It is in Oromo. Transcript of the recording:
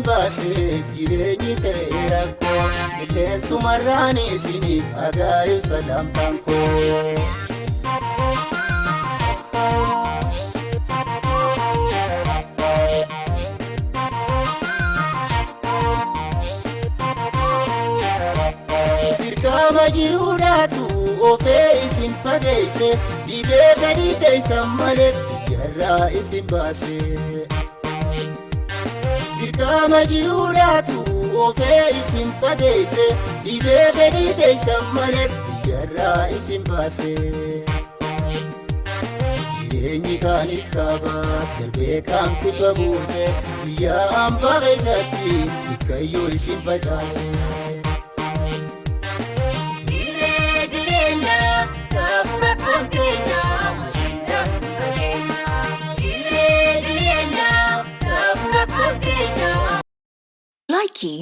baase jireenyi ta'e rakkoo qilleensumarraan isiniif agaayu salamtaan koo. Dirqama jiruudhaatu ofee isin fageesse dhibee gadi teessan malee biyyarraa isin baase. Dirqama jiruudhaatu ofee isin fageesse dhibee gadi teessan malee biyyarraa isin baase. Jireenyi kaanis kaaba darbee kaan kibba buuse biyya hambaa keessatti bikkayyoo isin facaase. Dirree jireenyaa gaafura konkeenyaa waliin fageenya. Dirree jireenyaa gaafura konkeenyaa. Likey.